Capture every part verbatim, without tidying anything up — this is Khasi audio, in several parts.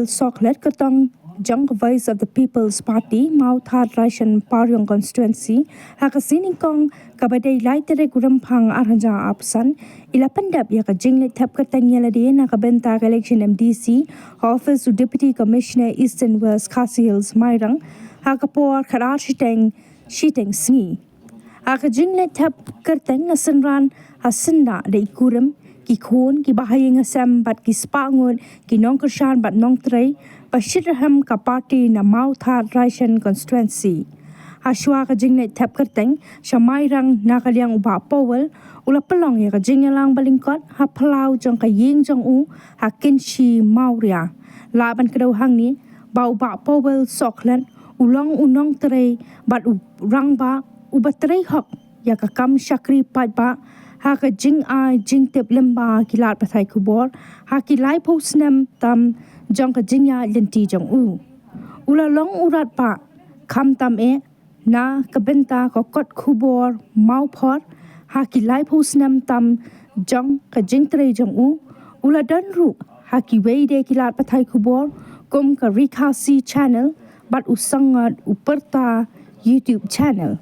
Sohkhlet kyrtong jong ka Voice of the People's Party, Mawthadraishan Pariong Constituency, ha ka sngi nyngkong kaba dei lai tarik u Rymphang arhajar arphew san, i la pyndep ïa ka jingleit thep kyrteng ïa lade na ka bynta ka election M D C ha office u Deputy Commissioner Eastern West Khasi Hills Mairang, ha ka por khatar shiteng, shiteng sngi. Ha ka jingleit thep kyrteng la synran ha syndah da i kurim, ki khun, ki bahaïing hasem bad ki spah ngut ki nongkyrshan bad nongtrei ba shitrhem ka party na Mawthadraishan Constituency. Hashwa ka jingleit thep kyrteng sha Mairang, na ka liang u Bah Powell u la pynlong ïa ka jingïalang ba lyngkot ha phyllaw jong ka ïing jong u ha Kynshi Mawria. Lah ban kdew hangne ba u Bah Powell Sohkhlet u long u nongtrei bad u rangbah uba trei hok ïa ka kam shakri paidbah ha ka jingai jingtip lyngba ki lad pathai khubor ha ki laiphew snem tam jong ka jingïaid lynti jong u. U la long u radbah khamtam eh na ka bynta ka kot khubor Mawphor ha ki laiphew snem tam jong ka jingtrei jong u. U la don ruh ha kiwei de ki lad pathai khubor kum ka Ri Khasi Channel bad u Sangot u Pyrta YouTube channel.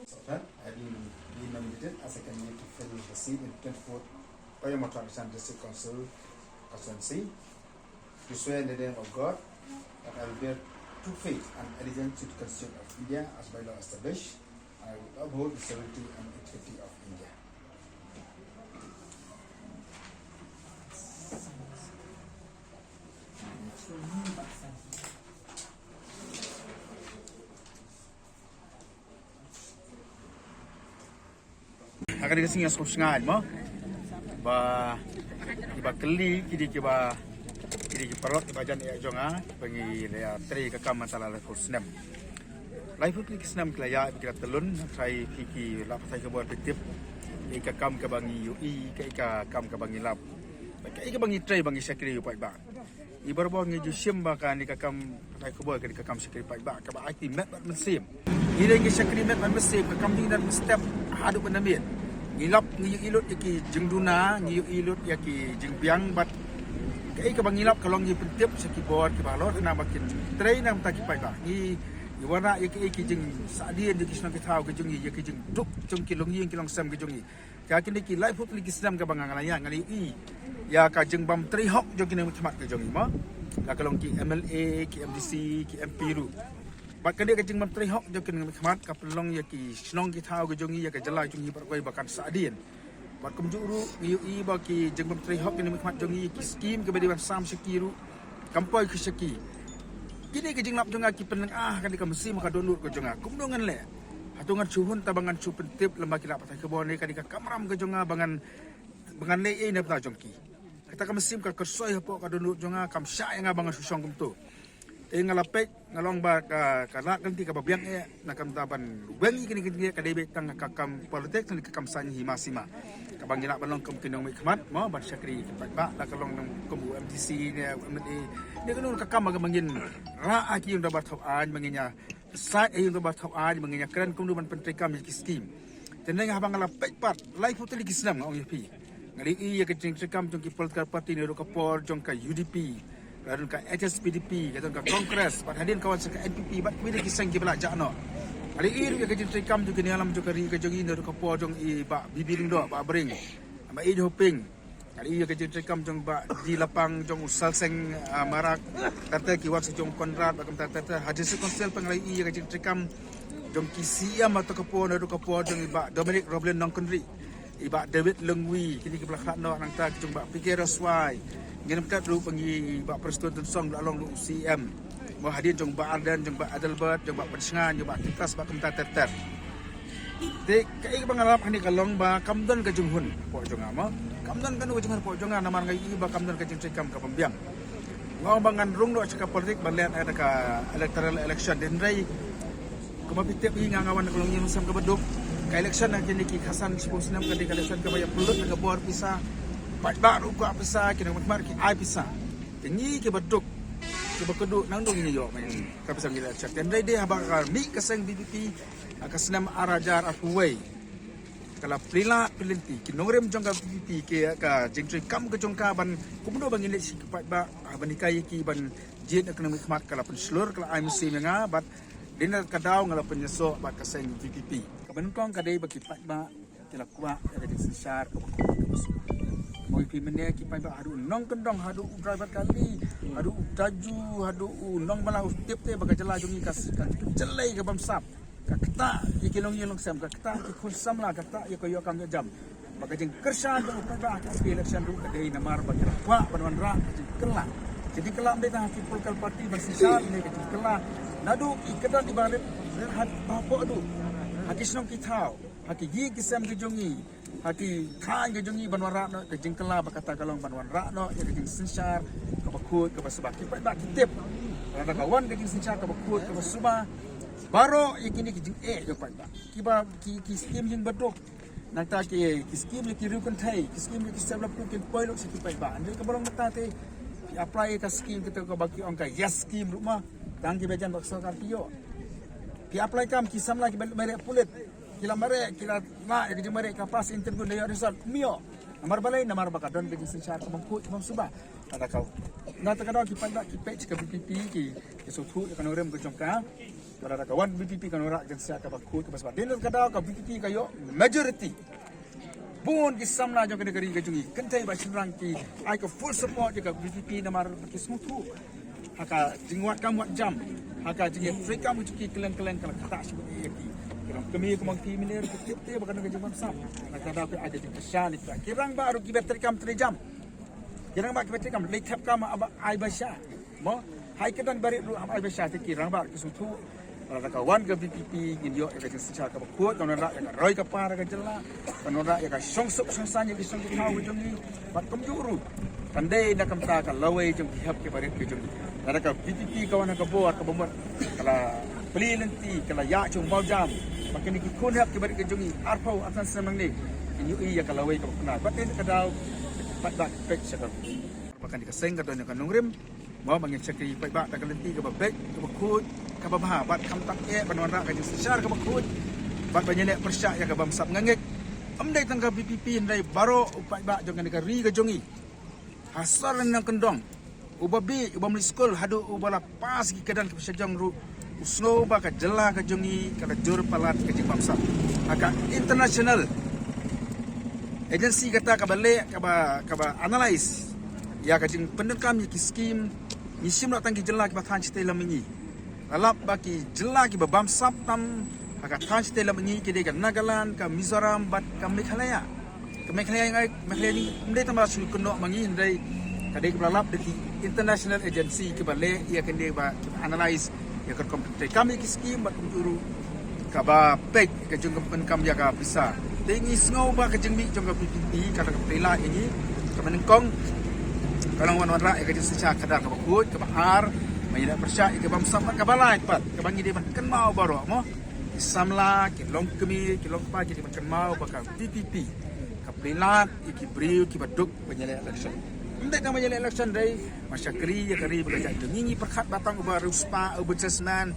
Sohkhlet, having been nominated as a candidate to fill the seat in twenty-fourth Payong Mawthadraishan District Council constituency, do swear in the name of God that I will bear true faith and allegiance to the Constitution of India as by law established, and I will uphold the sovereignty and integrity of India. Ha kane ka sngi nga sngewsynei mo ba kiba kylli ki dei kiba, ki dei ki paralok kiba jan ïa jong nga ba ngi la ïa trei ka kam mynta la laiphew snem. Laiphew tylli ki snem ki la ïa ki la tyllun, trai phi ki lad pathai khubor phi tip kaei ka kam kaba ngi ïohi, kaei ka kam kaba ngi lap, kaei kaba ngi trei ba ngi shakri ïa u paidbah. Ngi barabor ngi ju shim ba kane ka kam pathai khubor, kane ka kam shakri paidbah kaba ai ki met bad mynsiem. Ngi dei ngi shakri met bad mynsiem, ka kam jong ngi na step haduh ban da miet. Ngi lap, ngi ïohi lut ïa ki jingduna, ngi ïohi lut ïa ki jingbiang bad kaei kaba ngi lap ka long ngi pyntip sha ki bor kiba halor khnang ba kin trei na ka bynta ki paidbah. Ngi, ngi wanrah ïa kaei ki jingsahdien jong ki shnong ki thaw ki jong ngi, ïa ki jingduk jong ki longïing ki longsem ki jong ngi. Ka kine ki laiphew tylli ki snem kaba nga la ïa, nga la ïohi ïa ka jingbym trei hok jong ki nongmihkhmat ki jong ngi mo. La ka long ki M L A, ki M D C, ki M P ruh. Bad kane ka jingbym trei hok jong ki nongmihkhmat ka pynlong ïa ki shnong ki thaw ki jong ngi, ïa ka jylla jong ngi baroh kawei ba kan sahdien. Bad kumjuh ruh ngi ïohi ba ki jingbym trei hok ki nongmihkhmat jong ngi, ki skim kiba dei ban sam sha ki ruh kam poi ki sha ki. Kine ki jinglap jong nga ki pynlong ah kane ka mynsiem ka dohnud ka jong nga. Kumno ngan leh? Hato ngan shu hun ta ba ngan shu pyntip lem bad ki lad pathai khubor ne kane ka kamram ka jong nga ba ngan, ba ngan leh ei na bynta jong ki? Kata ka mynsiem ka kyrsoi hapoh ka dohnud jong nga, kam shah ïa nga ba ngan shu shong kumto. Te nga la peit, nga long ba ka, ka lad ka lynti kaba biang eh, na ka bynta ban weng ïa kine ki jingeh ka dei beit tang ka kam politik ne ka kam saiñ hima sima. Kaba ngi lah ban long kum ki nongmihkhmat mo, ban shakri ïa ki paidbah, la ka long kum u M D C ne u M L A. Ne kano ka kam ba ngin rah ha ki ïing dorbar thaw aiñ, ba ngin ïa sait ha ïing dorbar thaw aiñ, ba ngin ïa kren kumno ban pyntreikam ïa ki skim. Te neng haba nga la peit pat laiphew tylli ki snem nga ong ïa phi, nga la ïohi ïa ka jingtreikam jong ki political party naduh ka por jong ka U D P, la don ka H S P D P, ka don ka Congress, bad hadien ka wan sa ka N P P, bad kiwei de ki seng kiba la jah noh. Nga la ïohi ruh ïa ka jingtreikam jong ki nongïalam jong ka ri ka jong ngi naduh ka por jong i Bah B B Lyngdoh, Bah Bring, Bah E. Hoping. Nga la ïohi ïa ka jingtreikam jong Bah D. Lapang, jong u Salseng, ah, Marak, ter ter ki wan sa jong Conrad, bad kumta ter ter. Ha District Council pat nga la ïohi ïa ka jingtreikam jong ki C M ha kato ka por naduh ka por jong i Bah Dominic Roblin Nongkynrih, i Bah David Lyngwi, kine kiba la khlad noh, nangta ki jong Bah P K Raswai. Ngin ym tat ruh ba ngi, Bah Prestone Tynsong la long ruh u C M. Mo hadien jong Bah Ardent, jong Bah Adelbert, jong Bah Pynshngain, jong Bah Titas, bad kumta ter ter. Te kaei kaba nga lap hangne ka long ba kam don ka jinghun hapoh jong nga mo. Kam don kano ka jinghun hapoh jong nga namar nga ïohi ba kam don ka jingtreikam kabym biang. Nga ong ba ngan rung noh sha ka politik ban leh da ka electoral election, hynrei kumba phi tip hi nga, nga wan na ka longïing longsem kaba duk. Ka election ha kine ki khatsan shiphew snem ka dei ka election kaba ïa pynlut na ka bor pisa. Paidbah ruh kwah pisa, ki nongmihkhmat ki ai pisa. Te ngi kiba duk, kiba kduh nangno ngin ïoh mei ka pisa ngi la check. Te hynrei dei haba ka mih ka seng VPP ha ka snem ar hajar arphew wei, ka la plie lad plie lynti, ki nongrim jong ka VPP ki, ka jingtrei kam ka jong ka ban kumno ba ngin leit sha ki paidbah, ah, ban hikai ïa ki ban jied na ka nongmihkhmat, ka la pynshlur, ka la ai mynsiem ïa nga bad dei na ka daw nga la pynïasoh bad ka seng VPP. Kaba nyngkong ka dei ba ki paidbah ki la kwah ïa ka jingsynshar kaba khuid kaba suk. Mo, ïa phi mynne ki paidbah, haduh u nongkyndong, haduh u driver kali, haduh u taju, haduh u nongbylla u tip te ba ka jylla jong ngi ka s-, ka jyllei ka bamsap. Ka ktah ïa ki longïing longsem, ka ktah ïa ki khun samla, ka ktah ïa ka ïoh kam ïoh jam. Ba ka jingkyrshan jong u paidbah ha ka election ruh ka dei namar ba ki la kwah ban wanrah ka jingkylla. Ka jingkylla ym dei tang ha ki political party ban synshar, ne ka jingkylla naduh ki kyrdan iba rit, rit hapoh duh, ha ki shnong ki thaw, ha ki ïing ki sem ki jong ngi, ha ki thaiñ ki jong ngi ban wanrah noh ka jingkylla, ba kata ka long ban wanrah noh ïa ka jingsynshar kaba khuid kaba suba. Ki paidbah ki tip, lada ka wan ka jingsynshar kaba khuid kaba suba, baroh ïa kine ki jingeh ïa u paidbah, kiba ki, ki skim ïing baduk, nangta ki, ki skim ïa ki riewkynthei, ki skim ïa ki self help group kin poi lut sha ki paidbah. Hynrei kaba long mynta te, ki apply ïa ka skim kata kaba ki ong ka YES skim ruh ma, tang kiba jan bad ka sorkar ki ïoh. Ki apply kam ki samla kiba mareh pulit, ki la mareh, ki la, la ïa ka jingmareh, ka pass interview, la ïoh result, ym ïoh. Namar balei? Namar ba ka don ka jingsynshar ka bym khuid ka bym suba. Kata ka, na kata ka daw ki paidbah ki peit sha ka VPP, ki, ki sngewthuh ïa ka nongrim ka jong ka. Lada ka wan VPP kan wanrah ka jingsynshar kaba khuid kaba suba. Dei na kata ka daw ka VPP ka ïoh majority. Bun ki samla jong kane ka ri ka jong ngi, kynthei bad shynrang, ki ai ka full support ïa ka VPP namar ba ki sngewthuh ha ka jingwad kam wad jam, ha ka jingïatreikam ka jong ki kylleng kylleng, ka la ktah shibun ïa ki. Ki nongkmie kumba ngi mynne ki tip te ba ka don ka jingbamsap. Na kata ka daw ki ai ka jingkyrshan ïa ki. Ki rangbah ruh kiba treikam treijam. Ki rangbah kiba treikam, leit thep kam haba ai ba sha. Mo, ha ki kyrdan barit ruh haba ai ba sha te ki rangbah ki sngewthuh. Lada ka wan ka VPP ngin ïoh ïa ka jingsynshar kaba khuid, kan wanrah ïa ka roi ka par ka jylla, kan wanrah ïa ka shongsuk shongsaiñ ïa ki shnong ki thaw ka jong ngi. Bad kumjuh ruh kan dei na ka bynta ka lawei jong ki hep ki barit ki jong ngi. Lada ka VPP ka wan ha ka bor kaba mut, ka la plie lynti, ka la ïaid shong bau jam, ba kine ki khun hep ki barit ki jong ngi arphew arsan snem nangne kin ïohi ïa ka lawei kaba khuid. Bad dei na kata ka daw, bad ba peit sha ka, ba kane ka seng ka don ïa ka nongrim. Mo, ba ngin shakri paidbah da ka lynti kaba beit, kaba khuid, kaba bha, bad khamtam eh ban wanrah ka jingsynshar kaba khuid, bad ban ïaleh pyrshah ïa ka bamsap. Nga ngeit ym dei tang ka VPP hynrei baroh u paidbah jong kane ka ri ka jong ngi, ha sor ne nongkyndong, uba bieit, uba mih skul haduh uba la pass ki kyrdan kiba shajrong ruh, u sngew ba ka jylla ka jong ngi ka la jur palat ka jingbamsap. Ha ka international agency kata kaba leh, kaba, kaba analyse ïa ka jingpyndonkam ïa ki skim, ngi shim noh tang ki jylla kiba thaiñ shatei lam mihngi. La lap ba ki jylla kiba bamsap tam ha ka thaiñ shatei lam mihngi ki dei ka Nagaland, ka Mizoram bad ka Meghalaya. Ka Meghalaya, ngai Meghalaya ni ym dei tang ba shu kynnoh ma ngi, hynrei ka dei kaba la lap da ki international agency kiba leh ïa kane, ba kiba analyse ïa ka rukom treikam ïa ki skim bad kumjuh ruh kaba peit ka jingpyndonkam ïa ka pisa. Te ngi sngew ba ka jingmih jong ka VPP ka la plie lad ïa ngi. Kaba nyngkong ka long ban wanrah ïa ka jingsynshar khadar kaba khuid, kaba ar ban ïaleh pyrshah ïa ka bamsap, bad kaba lai pat kaba ngi dei ban kynmaw baroh, mo, ki samla, ki longkmie, ki longkpa, ki dei ban kynmaw ba ka VPP ka plie lad ïa ki briew kiba duk ban ïaleh election. Ym dei tang ban ïaleh election, dei ban shakri ïa ka ri bad ka jaitbynriew. Ngi, ngi pyrkhat ba tang uba riewspah, u businessman,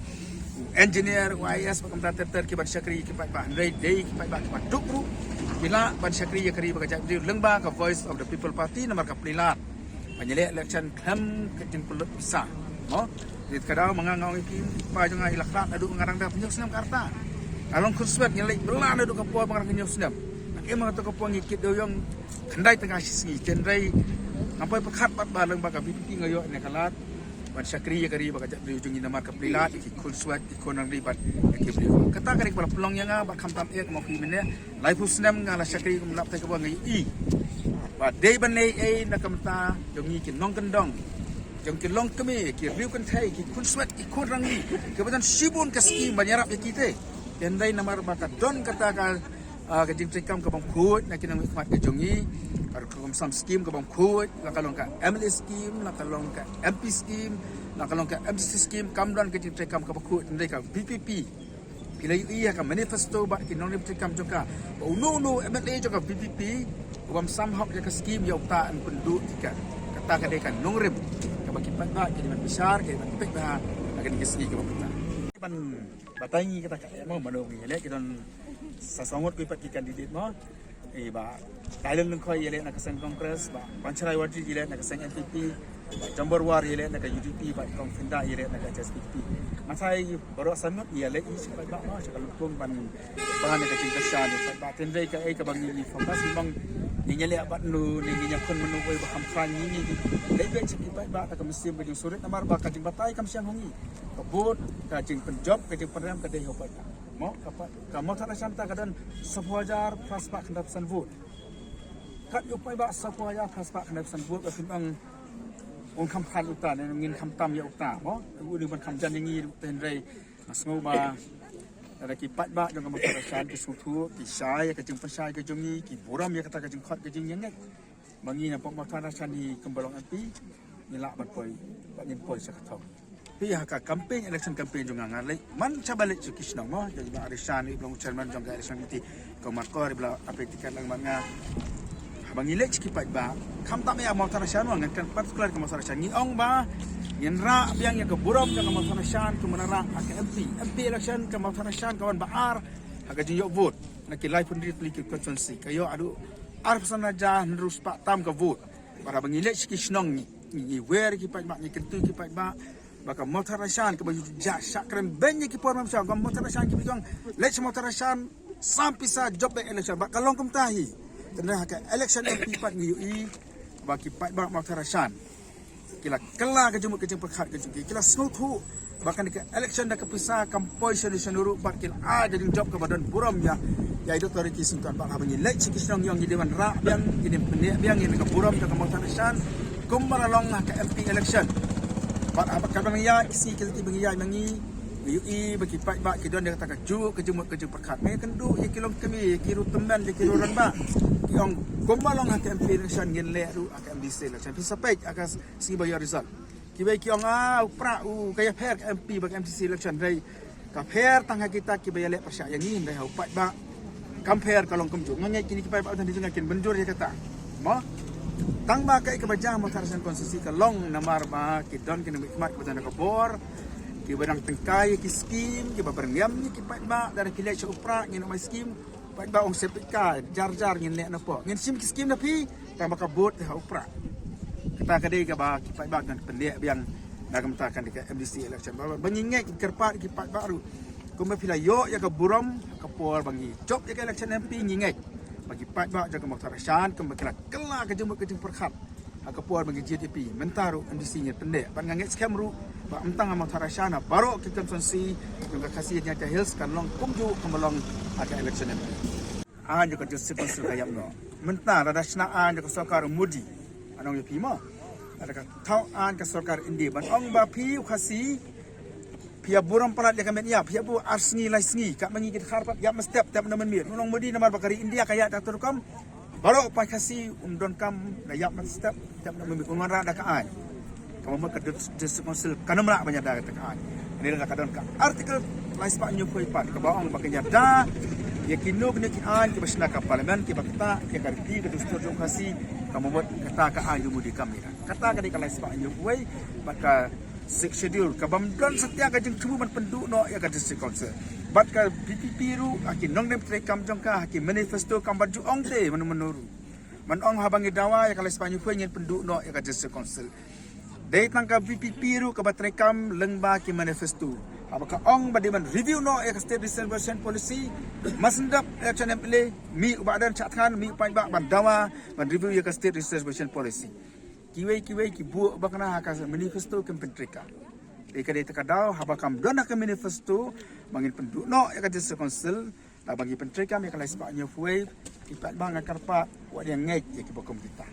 u engineer, u IAS, bad kumta ter ter ki ban shakri ïa ki paidbah, hynrei dei ki paidbah kiba duk ruh ki lah ban shakri ïa ka ri bad ka jaitbynriew lyngba ka Voice of the People Party namar ka plie lad ban ïaleh election khlem ka jingpynlut pisa. Mo, dei ka daw ma nga, nga ong ïa ki, pa jong nga i la khlad naduh nga dang da hynñiew snem ka rta. Nga long khunswet, ngi leit bylla naduh ka por ba nga dang hynñiew snem. Nga im ha kato ka por ngi kit dewïong khyndai tyngka shi sngi. Hynrei ngam poi pyrkhat pat ba lyngba ka VPP nga ïoh ïa ka lad ban shakri ïa ka ri bad ka jaitbynriew jong ngi namar ka plie lad ïa ki khunswet, ki khun nongri bad ïa ki briew. Kata ka dei kaba la pynlong ïa nga, bad khamtam eh, kumba phi mynne, laiphew snem nga la shakri kum lap te kaba nga ïohi ba dei ban leh ei na ka bynta jong ngi ki nongkyndong, jong ki longkmie, ki riewkynthei, ki khunswet, ki khun rangli, kiba don shibun ka skim ban ïarap ïa ki te. Hynrei namar ba ka don kata ka, ah, ka jingtrei kam ka bym khuid na ki nongmihkhmat ka jong ngi, ka rukom sam skim ka bym khuid, la ka long ka MLA skim, la ka long ka MP skim, la ka long ka MDC skim, kam don ka jingtrei kam ka bym khuid. Hynrei ka VPP Ki la ïohi ïa ka manifesto bad ki nongrim treikam jong ka ba uno uno M L A jong ka VPP u bym sam hok ïa ka skim ïa uta yn pynduh tiket. Kata ka dei ka nongrim kaba ki paidbah ki dei ban bishar, ki dei ban peit bha ha kane ka sngi kaba mynta. Ban batai ngi kata ka, eh, mo, mano ngi leh, ki don sa saw ngut ki pat ki candidate mo. Eh, Bah Dailen Lyngkhoi ïaleh na ka seng Congress, Bah Bancharai Warjri ïaleh na ka seng NPP, Bah Jambor War ïaleh na ka UDP, Bah Kong Fynda ïaleh na ka HSPDP. Nga sa ïa baroh san ngut ïaleh ïa ki paidbah mo, sha ka lympung ban, ban ïa ka jingkyrshan ïa ki paidbah. Hynrei kaei kaba ngi focus, ngi ong ngin ïaleh bad no, ne ngin ïakhun mano, oi, ba kham khlaiñ, ngi leh beit sha ki paidbah da ka mynsiem ka jingsurit, namar ba ka jingbatai kam shong ha ngi. Ka vote, ka jingpynjop, ka jingpynrem ka dei ha u paidbah. Mo, ka pa-, ka Mawthadraishan ta ka don saphew hajar phra spah khyndai phew san vote. Kat ïa u paidbah saphew hajar phra spah khyndai phew san vote, ba phin ong un kham khlaiñ uta, ne ngin kham tam ïa uta, mo. U ni ban kham jan ïa ngi ruh, hynrei nga sngew ba lada ki paidbah jong ka Mawthadraishan ki sngewthuh, ki shai ïa ka jingpynshai ka jong ngi, ki burom ïa kata ka jingkhot ka jingïaid. Ba ngi na pok Mawthadraishan hi kumba long MP, ngi lah ban poi, ban ngin poi sha ka thong. Phi ha ka campaign, election campaign jong nga, nga leit man shaba leit sha ki shnong mo, jong Bah Rishan, i ba long chairman jong ka election committee, ka Markor, i ba la ap ïa tiket lang bad nga. Haba ngi leit sha ki paidbah, khamtam ïa Mawthadraishan mo, ngan kren particular ka Mawthadraishan, ngi ong ba ngin rah biang ïa ka burom jong ka Mawthadraishan kumba ngi rah ha ka MP. MP election ka Mawthadraishan ka wan ba ar ha ka jingïoh vote na ki laiphew hynriew tylli ki constituency, ka ïoh haduh arphew san hajar hynriew spah tam ka vote. Bad haba ngi leit sha ki shnong ngi, ngi, ngi wer ïa ki paidbah, ngi kyntu ïa ki paidbah ba ka Mawthadraishan kaba ju jah shah kren beiñ ïa ki por mynshwa, ka Mawthadraishan kiba ong leit sha Mawthadraishan sam pisa jop beit election, bad ka long kumta hi. Tangba ha ka election MP pat ngi ïohi ba ki paidbah Mawthadraishan ki la kylla ka jingmut ka jingpyrkhat ka jong ki, ki la sngewthuh ba kane ka election da ka pisa kam poi shano shano ruh, bad ki la ai da ka jingjop kaba don burom ïa, ïa i Doctor Ricky Syngkon. Bad haba ngi leit sha ki shnong ngi ong ngi dei ban rah biang, ngi dei ban pynneh biang ïa ka burom jong ka Mawthadraishan kumba la long ha ka MP election. Bad haba ka ba ngi ïaid ki sngi ki lynti ba ngi ïaid ma ngi, ngi ïohi ba ki paidbah ki don ïa kata kajuh ka jingmut ka jingpyrkhat. Ngi ïakynduh ïa ki longkmie, ïa ki rangbah, ïa ki rangbah, ki ong kumba long ha ka MP election ngin leh ruh ha ka MDC election. Phi sa peit ha ka sngi ba ïoh result. Kiwei ki ong, ah, u Prah u, ka ïapher ka MP bad ka MDC election, hynrei ka pher tang ha kita kiba ïaleh pyrshah ïa ngi, hynrei ha u paidbah kam pher, ka long kumjuh. Nga ngeit kine ki paidbah ba don ha jong nga kin mynjur ïa kata, mo. Tangba kaei kaba jia ha Mawthadraishan constituency ka long namar ba ki don kine ki khmat kiba don ha ka bor, kiba dang tyngkai ïa ki skim, kiba byrngem ïa ki paidbah. Lada ki leit sha u Prah, ngin ong ai skim, paidbah ong sepit ka, jar jar ngin leh napoh, ngin shim ki skim na phi, tangba ka vote te ha u Prah. Kata ka dei kaba ki paidbah kan pynneh biang na ka bynta kane ka MDC election. Ba, ba ngi ngeit, kyrpad ki paidbah ruh, kumba phi la ïoh ïa ka burom ha ka por ba ngi jop ïa ka election MP, ngi ngeit ba ki paidbah jong ka Mawthadraishan kumba ki la kylla ka jingmut ka jingpyrkhat ha ka por ba ngi jied ïa phi, mynta ruh MDC ngin pynneh. Bad nga ngeit skhem ruh ba ym tang ha Mawthadraishan, ha baroh ki constituency jong ka Khasi Jaiñtia Hills kan long kumjuh kumba long ha ka election MP. Aiñ jong ka District Council ka ïap noh. Mynta lada shna aiñ jong ka sorkar Modi, ngan ong ïa phi mo, lada ka thaw aiñ ka sorkar India ban ong ba phi u Khasi phi ïa burom palat ïa ka met ïap, phi ïap buh ar sngi lai sngi, katba ngi ki dkhar pat ïap mynstep, tep na mynmiet. U nong Modi namar ba ka ri India ka ïaid da kato rukom, baroh u paid Khasi un donkam da ïap mynstep, tep na mynmiet, un wanrah da ka aiñ. Ka mut ka Dis-, District Council kan ym lah ban ïada ïa kata ka aiñ. Hynrei lada ka don ka Article lai spah hynñiewphew wei pat kaba ong ba kan ïada ïa kino kino ki aiñ kiba shna ka Parliament kiba ktah ïa ka riti ka dustur jong u Khasi, ka mut kata ka aiñ jong Modi kam ïada. Kata ka dei ka lai spah hynñiewphew wei bad ka Sixth Schedule, ka bym don satia ka jingthmu ban pynduh noh ïa ka District Council. Bad ka VPP ruh, ha ki nongrim treikam jong ka, ha ki manifesto kam pat ju ong te mano mano ruh. Ban ong haba ngi dawa ïa ka lai spah hynñiewphew wei ngin pynduh noh ïa ka District Council. Dei tang ka VPP ruh kaba treikam lyngba ki manifesto. Haba ka ong ba dei ban review noh ïa ka State Reservation Policy, mar shen dep election MLA, mih u Bah Ardent Shah Thangan, mih u paidbah ban dawa ban review ïa ka State Reservation Policy. Kiwei kiwei ki buh bakla ha ka manifesto kim pyntreikam. Dei ka dei ta ka daw, haba kam don ha ka manifesto ba ngin pynduh noh ïa ka District Council, haba ngi pyntreikam ïa ka lai spah hynñiewphew wei, ki paidbah, nga kyrpad wat ïa ngeit ïa kiba kum kita.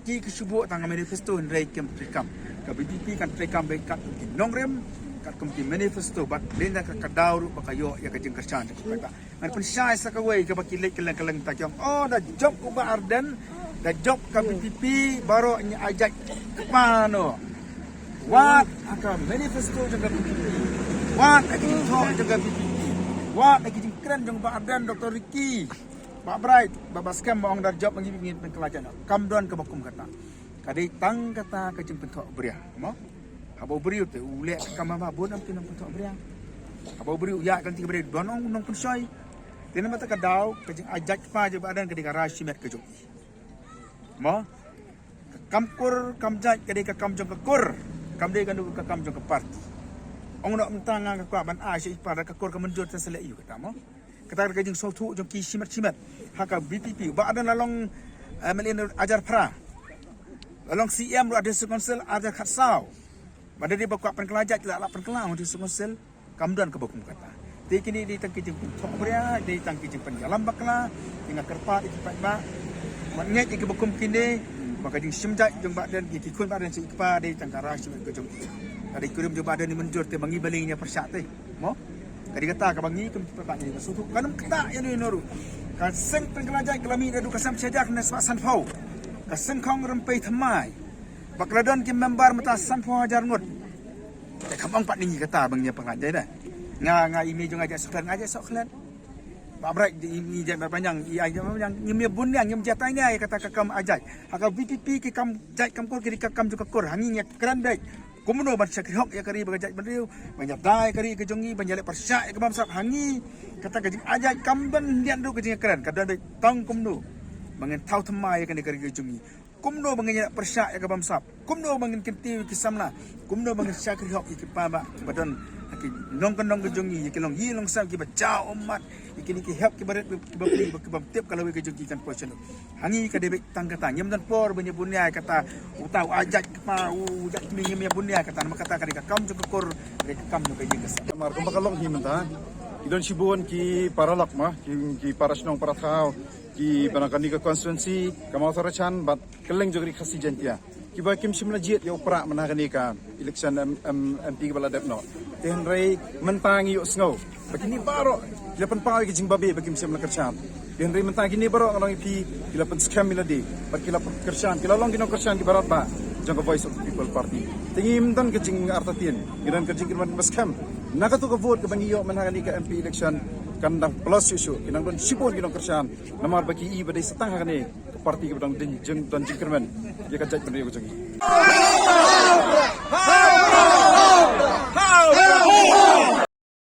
Ki ki shu buh tang ka manifesto hynrei kim treikam. Ka VPP kan treikam beit katkum ki nongrim, katkum ki manifesto, bad dei na ka, ka daw ruh ba ka ïoh ïa ka jingkyrshan jong ki paidbah. Ngan pynshai sa kawei kaba ki leit kylleng kylleng, ta ki ong, oh, da jop u Bah Ardent, da jop ka VPP, baroh ngi ai jait kpa noh. Wat ha ka manifesto jong ka VPP, wat ha ki thoh jong ka VPP, Wat na ki jingkren jong Bah Ardent, Doktor Ricky, Bah Bright, Bah Baskem, Bah Ong Darjop, ngi ngi pynkylla jait. Kam don kaba kum kata. Ka dei tang kata ka jingpynthoh bria, mo? Haba u briew te u leh ka kam ba bun, am ki nongpynthoh bria. Haba u briew u ïaid ka lynti kaba dei, don ong nongpynshoi. Te namar kata ka daw ka jingai jait kpa jong Bah Ardent ka dei ka rai shimet ka jong i, mo? Ka kam kur kam jait ka dei ka kam jong ka kur. Kam dei kano ka kam jong ka party. Ong noh mynta nga nga kwah ban ai sha i kpa, da ka kur ka mynjur te sa leh ïa u kata, mo? Kata ka jingsngewthuh jong ki shimet shimet ha ka VPP. Bah Ardent la long, eh, MLA ar hajar phra, la long CEM ruh ha District Council ar hajar khatsaw. Ba da dei ba kwah pynkylla jait la lah pynkylla ha District Council. Kam don kaba kum kata. Te kine dei tang ki jingpynthoh bria, dei tang ki jingpynïalam bakla. Te nga kyrpad ïa ki paidbah, wat ngeit ïa kiba kum kine. Ba ka jingshim jait jong Bah Ardent, ïa ki khun Bah Ardent sha i kpa dei tang ka rai shimet ka jong i. Ka dei kurim jong Bah Ardent, i mynjur te ma ngi balei ngin ïa pyrshah te, mo? Ka dei kata kaba ngi kum ki paidbah ngi sngewthuh. Kan ym kata ïa no ïa no ruh. Ka seng pynkylla jait ka la mih naduh ka sem shi hajar khyndai spah sanphew. Ka seng khong rympei thymmai. Ba ka la don ki member mynta sanphew hajar ngut. Te kam ong pat ïa ngi kata ba ngin ïa pynkylla jait de. Nga, nga, i mei jong nga jait sohklet, nga jait sohklet. Bah Bright, i mei jait Bah Panyang, i ai jait Bah Panyang, ngim ïa bun ïa, ngim jait tai ïa kata ka kam ai jait. Ha ka VPP ki kam jait kam kur ki dei ka kam jong ka kur. Ha ngi ngi ïa kren beit kumno ban shakri hok ïa ka ri bad ka jaitbynriew, ban ïada ïa ka ri ka jong ngi, ban ïaleh pyrshah ïa ka bamsap. Ha ngi kata ka jingai jait kam don hynrei ruh ka jingkren ka don beit tang kumno ba ngin thaw thymmai ïa kane ka ri ka jong ngi. Kumno ba ngin ïaleh pyrshah ïa ka bamsap, kumno ba ngin kyntiew ïa ki samla, kumno ba ngin shakri hok ïa ki paidbah kiba don ha ki nongkyndong ka jong ngi, ïa ki longïing longsem kiba jaw ummat, ïa kine ki hep kiba rit kiba pli, ba ki bym tip ka lawei ka jong ki kan poi shano. Ha ngi ka dei beit tang kata, ngim don por ban ïa bun ïa kata, uta u ai jait kpa, u jait kmie, ngim ïa bun ïa kata, namar kata ka dei ka kam jong ka kur, ka dei ka kam jong ka ïing ka sem. Namar kumba ka long hi mynta, ki don shibun ki paralok, ma, ki, ki para shnong para thaw kiba na kane ka constituency ka Mawthadraishan bad kylleng jong ka Ri Khasi Jaiñtia kiba kim shym la jied ïa u prah mynta ha kane ka election M-, M-, MP kaba la dep noh. Te hynrei mynta ngi ïohsngew ba kine baroh ki la pynpaw ïa ki jingbabe ba kim shym la kyrshan. Te hynrei mynta kine baroh nga ong ïa phi ki la pynskhem ïa lade bad ki la pynkyrshan, ki la long ki nongkyrshan kiba radbah jong ka Voice of the People Party. Te ngim don ka jingartatien, ngi don ka jingkyrmen ba skhem. Na katu ka vote kaba ngi ïoh mynta ha kane ka MP election kan dang plus shuh shuh, ki nang don shibun ki nongkyrshan. Namar ba ki i ba dei sa tang ha kane ka party kaba dang don jing, don jingkyrmen ïa ka jaitbynriew ka jong ngi.